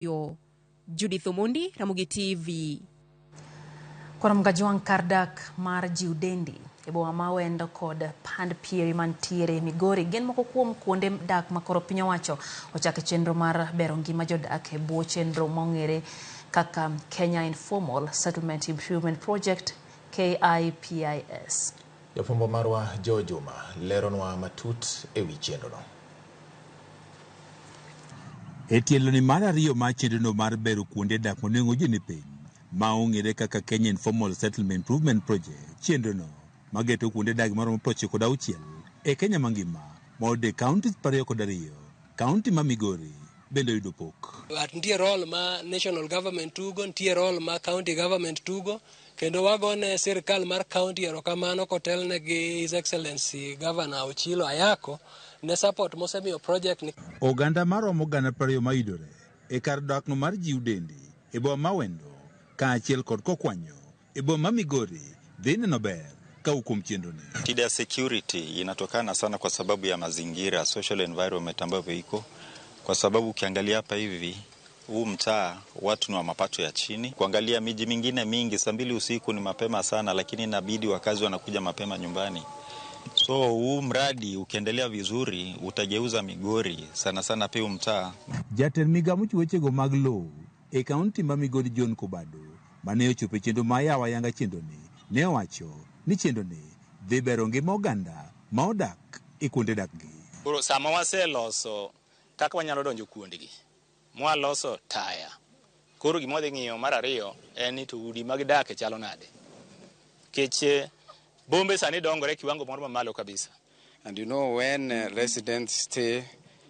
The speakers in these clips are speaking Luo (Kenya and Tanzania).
Yo. Judith Omondi, Ramogi TV. Koro Mgajwang' kar dak mar Jiudendi e boma ma Awendo kod Pand Pieri mantiere Migori gin moko kuom kuonde dak ma koro piny owacho ochako chenro mar bero ngima jodak e bwo chenro mong'ere kaka Kenya Informal Settlement Improvement Project KIPIS. Jafwambo marwa Joe Juma leronwa matut e wi chenrono. E tieloni mar ariyo mar chenrono mar bero kuonde dak moneng'o ji ni piny ma ong'ere kaka Kenya Informal Settlement Improvement Project, chenrono mageto kuonde dak maromo 96 e Kenya mangima ma e counties 22, kaunti ma Migori bende oyudo pok. But nitie role ma national government tugo, nitie role ma county government tugo, kendo wagone sirkal mar county erokamano kotelne gi His Excellency Governor Ochilo Ayako ne support mosemiyo project ni. Oganda maromo 20,000 mayudore e kar dakno mar Jiudendi e boma ma Awendo kaachiel kod Kokwanyo e boma ma Migori dhi neno ber kawuok kuom chenroni. Shida ya security inatokana sana kwa sababu ya mazingira, social environment ambavyo iko, kwa sababu ukiangalia hapa hivi huu mtaa watu ni wa mapato ya chini. Kuangalia miji mingine mingi, saa 2 usiku ni mapema sana, lakini inabidi wakazi wanakuja mapema nyumbani. So huu mradi ukiendelea vizuri utageuza Migori sana sana pia huu mtaa. Jatend migao mochiwo wechego mag lowo e kaunti ma Migori John Kobado mane ochopo e chenro ma yawo ayanga chenroni ne owacho ni chenroni dhi bero ngima oganda ma odak e kuonde dakgi. Koro sama waseloso kaka wanyalo donjo kuondgi, mwaloso taya. Koro gima wadhi ng'iyo mar ariyo en ni to udi ma gidake chalo nade. Nikech bombe sani dongore kiwango moro mamalo kabisa. And you know, when residents stay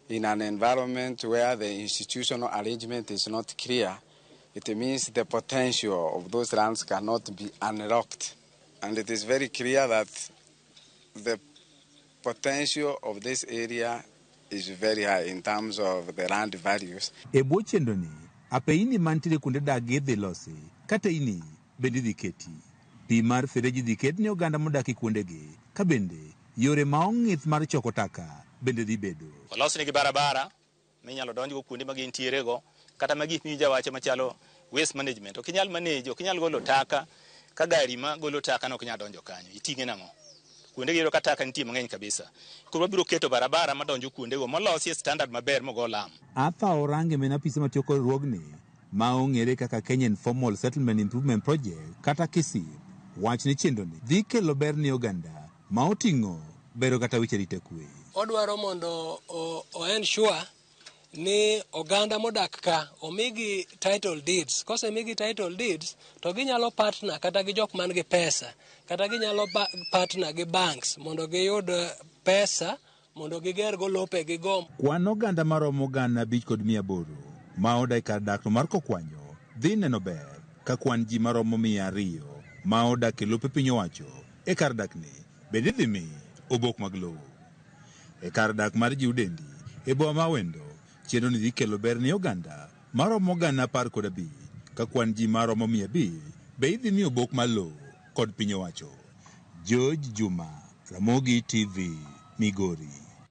in an environment where the institutional arrangement is not clear, it means the potential of those lands cannot be unlocked. And it is very clear that the potential of this area is very high in terms of the land values. E bwo chenroni, apeini mantiere kuonde dak gi idhi losi, ka teyni bende idhi keti. Pi mar fereji idhi ket ne oganda modak e kuondegi, ka bende yore ma ong'ith mar choko taka bende dhi bedo. Olosnegi barabara minyalo donjgo kuonde ma gintiere go, kata ma gik miwinjo awacha machalo waste management. Ok inyal manage, ok inyal golo taka ka gari ma golo taka no ok nyal donjo kanyo. Iting'e nang'o? Kuonde gi iyudo ka taka nitie mang'eny kabisa. Koro wabiro keto barabara madonjo kuondego molosi e standard maber mogo lam. Arthur Orange ma en apisa matiyo kod riwruogni ma ong'ere kaka Kenya Informal Settlement Improvement Project kata KISIP wach ni chenroni dhi kelo ber ne oganda ma oting'o bero kata weche rito kwe. Odwaro mondo o ensure ni oganda modak ka omigi title deeds. Kosemigi title deeds to ginyalo partner kata gi jok man gi pesa, kata ginyalo partner gi banks mondo giyud pesa mondo giger go lope gigo. Kwan oganda maromo 5,800 ma odak e kar dakno mar Kokwanyo dhi neno ber ka kwan ji maromo 200 ma odak e lope piny owacho e kar dakni bende idhi mi obok mag lowo. E kar dak mar Jiudendi e boma ma Awendo, chenroni dhi kelo ber ne oganda maromo 15,000 ka kwan ji maromo 500 be idhi mi obok mar lowo kod piny owacho. George Juma, Ramogi TV, Migori.